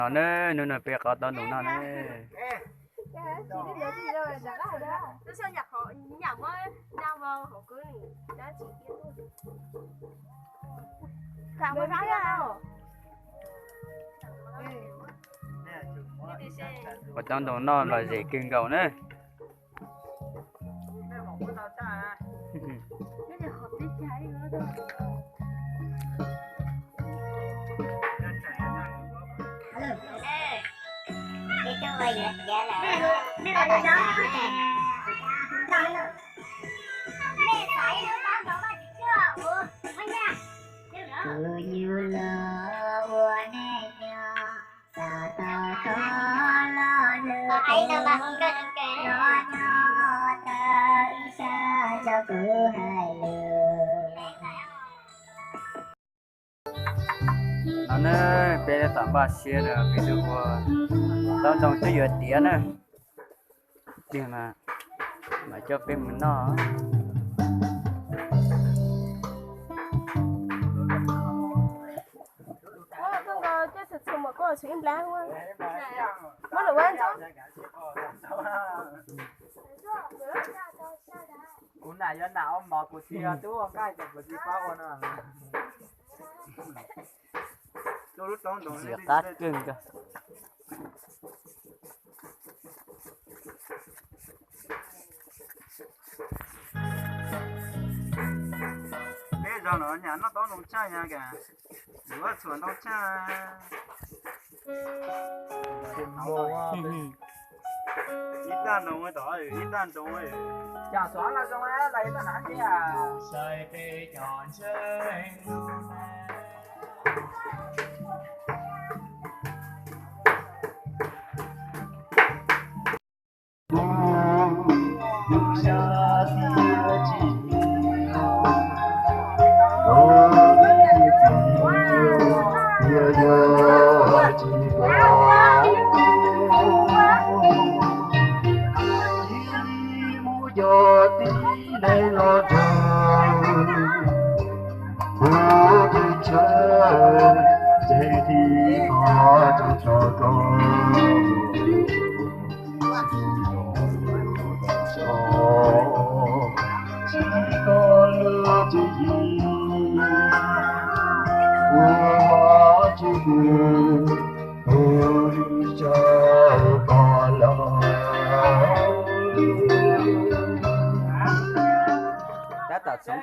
No ne, hnub no peb qov taub ntoo noj ne. Qov taub ntoo noj lom zem kawg nkaus na. Kuv yug los ua neej nyob, xav tau koj los lwm tus, los nyob tau ib sab nrog kuv hais lus. No ne, peb tab tom npaj siab rau peb lub ua taub ntoo twb yuav tiav na. Tiag mas, mas coj peb mus noj. Kuv nam yog nam ua mov, kuv txiv yog tub ua nqaij ces kuv tsis paub ua no. Ntxim qab kawg nkaus. Peb zog no nyam noj taub ntoo tsaj nyab, yuav txhuam ntoo tsaj. Ib tag ntoo tom, ib tag ntoo. Cov xov los zoo, los ib tag na thiab. Tab tom txhoov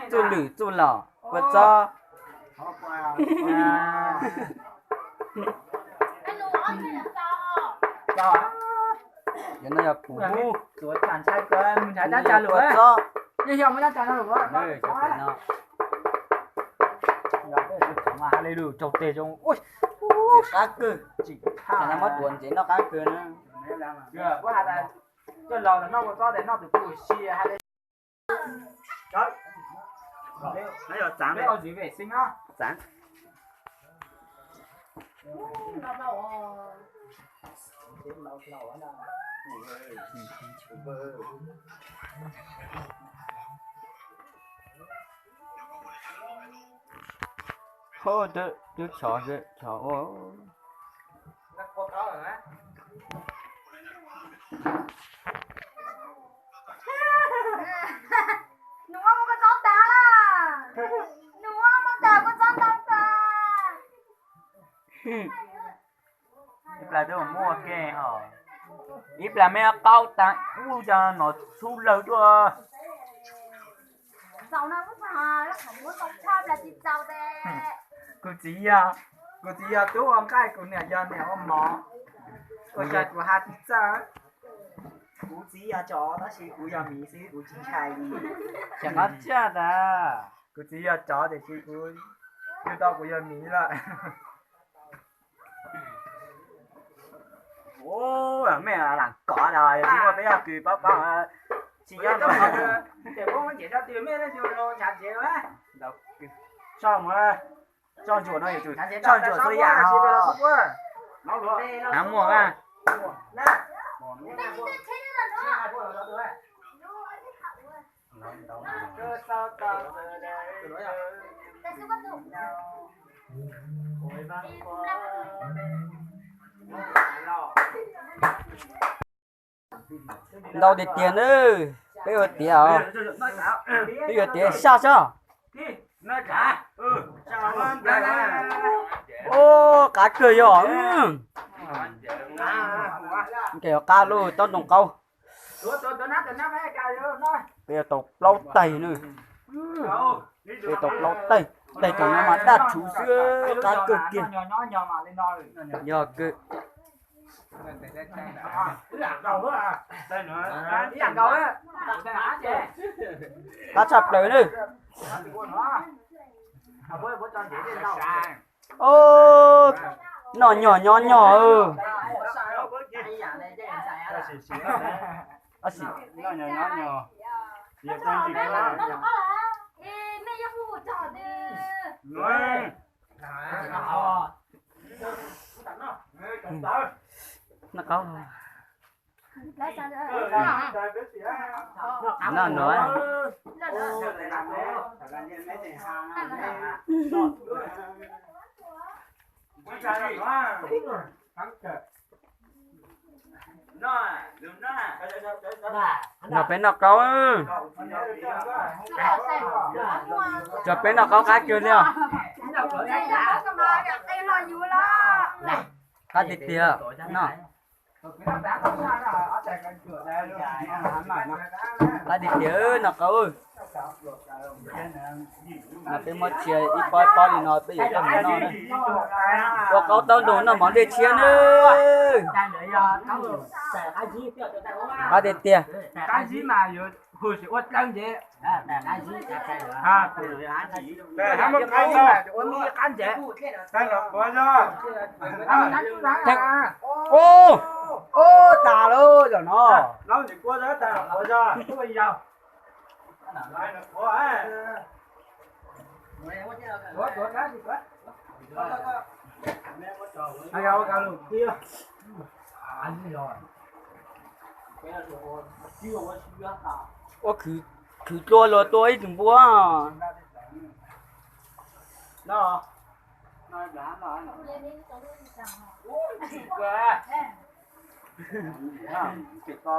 txuj lwm txuj los kua txob. Yog no yog pum hub, ntshai kua txob. Raug teg zoo, qab kawg, muab tuav ntsev noj qab kawg na. Coj los noj kua txob tes noj tus pub sia. Ho, twb chov, chov ua. Nws ua muab kua txob tas, nws ua muab tas kua txob ntau tas. Ib plag twb muaj ke ho, ib plag mej qaub tas ub yog nom txhub lawg tuaj. Kuv txiv yog, kuv txiv yog tub ua nqaij, kuv niam yog niam ua mov. Ua cas kuv has tsis txawj. Kuv txiv yog tsov tab sis kuv yog miv xwb, kuv tsis ntshai li. Ces qab tsiaj tas. Kuv txiv yog tsov tiam sis kuv, kuv tau kuv yog miv lawm. Ua, mej lam kov los tsis muaj peb yog kws paub paub. Tsis nyob ces kuv nce tso tw mej leej twg los nchav tsev. Soj mus, soj ntsuam no yus tsum soj ntsuam txhua yam. Hnav muag a. Ntau tiag tiag na, peb ua tiav os, peb yuav tiav saj sab. Ub, qab kawg yog. Ces qab lub taub ntoo qaub. Peb yuav tau plaub taig na. Peb tau plaub taig, taig thaum no mas daj rhuv xwb, qab kawg kiag. Yog kawg. Qab tshaj plaws na. Ub, noj nyog nyob nyog. Noj qaub. Noj no. Noj peb noj qaub. Tso peb noj qaub qab kawg li os. Qab tiag tiag no. Qab tiag tiag noj qaub. No peb muab txhia ib pob ib pob li no peb yuav coj mus noj na. Ua qaub taub ntoos noj mov dej tshiab na. Qab tiag tiag. Ub, ub, tas lauj zaum no. Ua khwv dlua luag tua ib tug npua.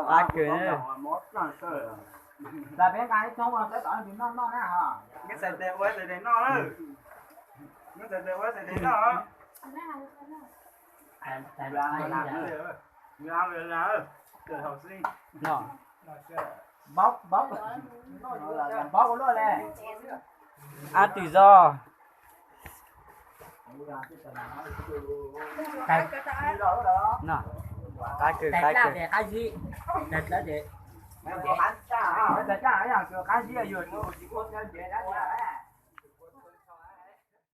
Qab kawg. Ab twm zog. Qab kawg, qab kawg.